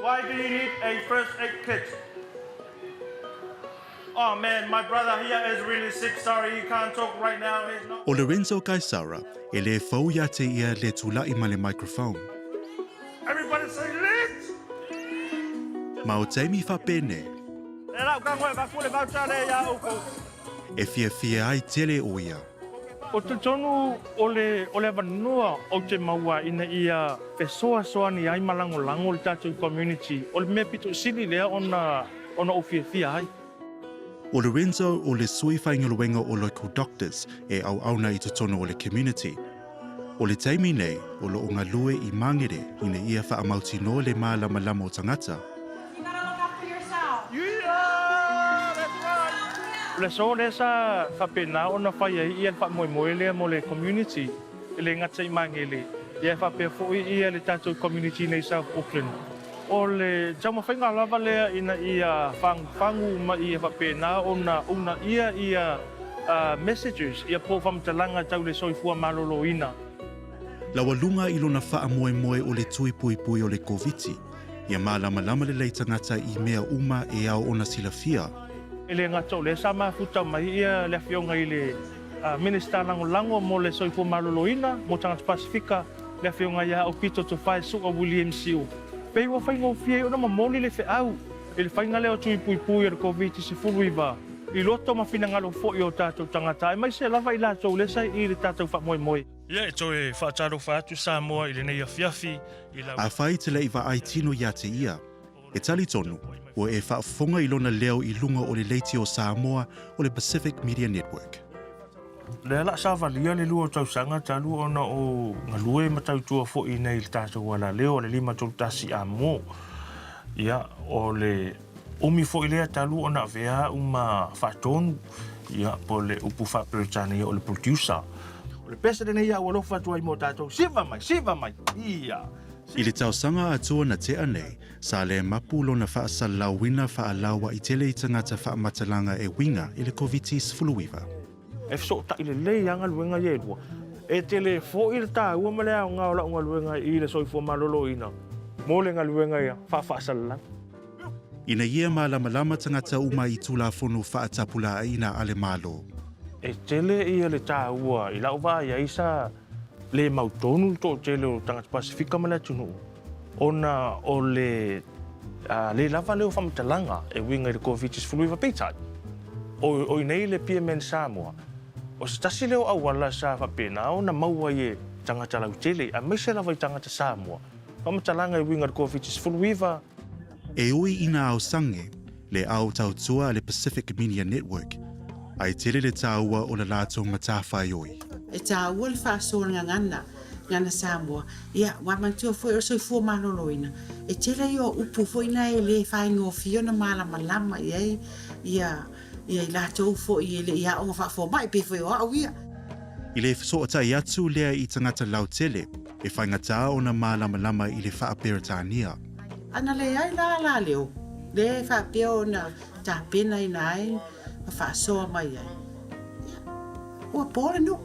Why do you need a first aid kit? Oh man, my brother here is really sick, sorry he can't talk right now, he's not. ʻO Lorenzo Kaisara, e lē fou iā te ia le tulaʻi ma le microphone. Everybody say lit! Ma o taimi faapenei. E lau ka ngoe vaku le voucher le ia oukou. E fiafia ai tele ʻo ia. Ou te talitonu o le o le avanoa ou te maua ina ia fesoasoani ai ma lagolago le tatou community, o le mea pito sili lea ona ona ou fiafia ai. ʻO Lorenzo o le sui faigaluega o Local Doctors e ʻauʻauna i totonu o le community. ʻO le taimi nei, o lo o galue i Māngere ina ia faamautinoa le mālamalama o tagata. You gotta look after yourself. Yeah, that's right. O le aso lea sa faapena ona fai ai ia le faamoemoe lea mo le community e le gata i Magele, ia e faapea foi ia le tatou community nei i South Auckland. O le taumafaiga lava lea ina ia fagufagu ma ia faapena ona uunaia ia messages, ia po o faamatalaga tau le soifua maloloina. Laualuga i lona faamoemoe o le tui puipui o le Koviti, ia mālamalama lelei tagata i mea uma e ao ona silafia. E le gata o lea sa mafuta mai ia le Afioga i le Minisita Lagolago mo le Soifua Maloloina mo Tagata Pasefika, le Afioga ia Aupito Tofae Su'a William Siu. Pei ua faigofie ai ona momoli le feau i le faiga lea o tui puipui o le Koviti-19 i loto ma finagalo foi o tatou tagata aemaise lava i latou lea sa i le tatou faamoemoe. Ia e toe faatalofa atu Samoa i lenei afiafi i lau. Afai te lei vaai tino ia te ia, e talitonu, ua e faafofoga i lona leo i luga o le leiti o Samoa o le Pacific Media Network. Lea la savalia le lua o tausaga talu ona o galue ma tautua foi nei i le tatou alaleo o le 531 amo. Ia, o le umi foi lea talu ona avea au ma faatonu, ia, po o le upu faa-Peretania o le producer. O le pese lenei a ua alofa atu ai mo tatou, siva mai, siva mai, ia. I le tausaga atoa na tea nei, sa le mapu lona faasalalauina faalauaʻi tele i tagata faamatalaga e uiga i le Koviti-19. E fesootai lelei lava galuega ia e lua. E tele foi le taua ma le aoga o lau galuega i le soifua maloloina mo le galuega ia faafaasalalau. Ina ia malamalama tagata uma i Tulafono faatapulaaina a le Malo. E tele ia le taua i lau vaai ai sa le mautonu le toatele o tagata Pasefika ma le atunuu ona o le le lava lea o faamatalaga e uiga i le Koviti-19. Peitai, o i nei le PMN Samoa, o se tasi lea o auala sa faapena ona maua ai e tagata lautele, aemaise lava i tagata Samoa, faamatalaga e uiga i le Koviti-19. E ui ina aosange le ao tautua a le Pacific Media Network, ae tele le tāua o la latou matawhaioi. E tāua le faasoa gagana, gana Samoa, ia, ua manatua foi o le soifua maloloina, e tele ia o upu foi na e le faigofie ona malamalama i ai ia, ia i latou foi e le i aoga faafomai, pei foi o au ia. I le fesootai atu lea i tagata lautele, e faigata ona malamalama i le faa-Peretania. Ana leai la la leo, le faapea ona tapenaina ai ma faasoa mai ai, ia, ua po le nuu,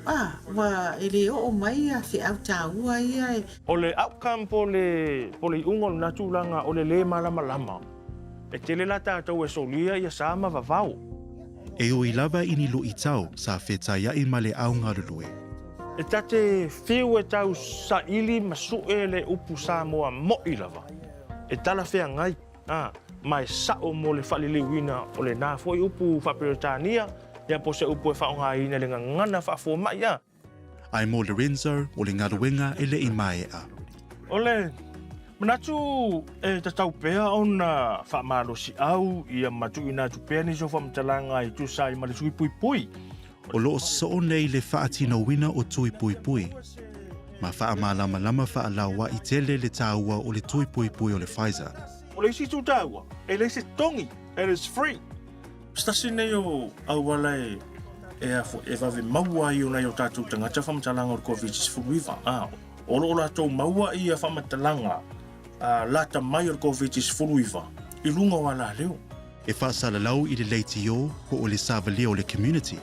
a, ua e le oo mai ia feau taua ia e. O le outcome po o le, po o le iuga o lena tulaga o le lē malamalama. E tele la tatou e solia ia sa ma vavao. E ui lava i ni luitau sa fetaiaʻi ma le au galulue. E ta te whiu e tau saili ma sue le upu Samoa moʻi lava, e talafeagai, a, ma e saʻo mo le faaliliuina o lenā foi upu faa-Peretania, ia po o se upu e faaaogaina i le gagana faafuamaʻi, a. Ae mo Lorenzo, o le galuega e le i maeʻa. O le manatu e tatau pea ona faamalosiau ia ma tuuina atu pea nisi o faamatalaga e tusa ai ma le tui puipui. O lo o soo nei le faatinoina o tui puipui, ma faamalamalama faalauaʻi tele le taua o le tui puipui o le Pfizer. O le isi itu taua, e leai se togi, it is free. Se tasi nei o auala e e vave maua ai o nai o tatou tagata faamatalaga o le Koviti-19, a o lo o latou maua ia faamatalaga lata mai o le Koviti-19 i luga o alaleo. E faasalalau i le leitio po o le savalia o le community.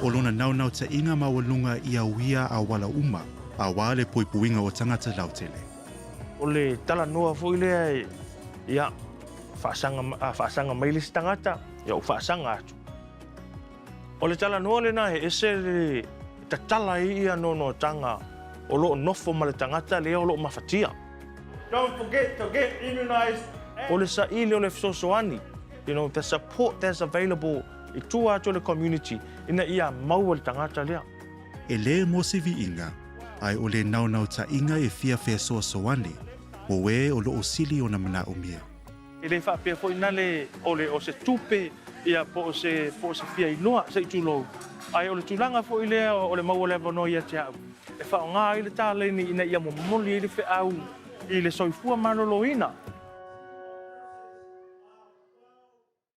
O lona naunautai maualuga ia uia auala uma. Auā le puipuiga o tagata lautele. O le talanoa foi lea, ia, faasaga, a faasaga mai le isi tagata, ia ou faasaga atu. O le talanoa lena e ese le tatala ai ia noanoataga o lo o nofo ma le tagata lea o lo o mafatia. Don't forget to get immunised. O le saili o le fesoasoani, you know, the support that's available i tua atu o le community ina ia maua le tagata lea. E lē mo se viiga, ae o le naonaotaiga e fia fesoasoani mo ē o lo o sili ona manaomia. E le faapea foi nale o le o se tupe ia po o se po o se fia iloa se i tulou, ae o le tulaga foi lea o le maua o le avanoa ia te au e faaaoga ai le taleni ina ia momoli ai le feau i le soifua maloloina.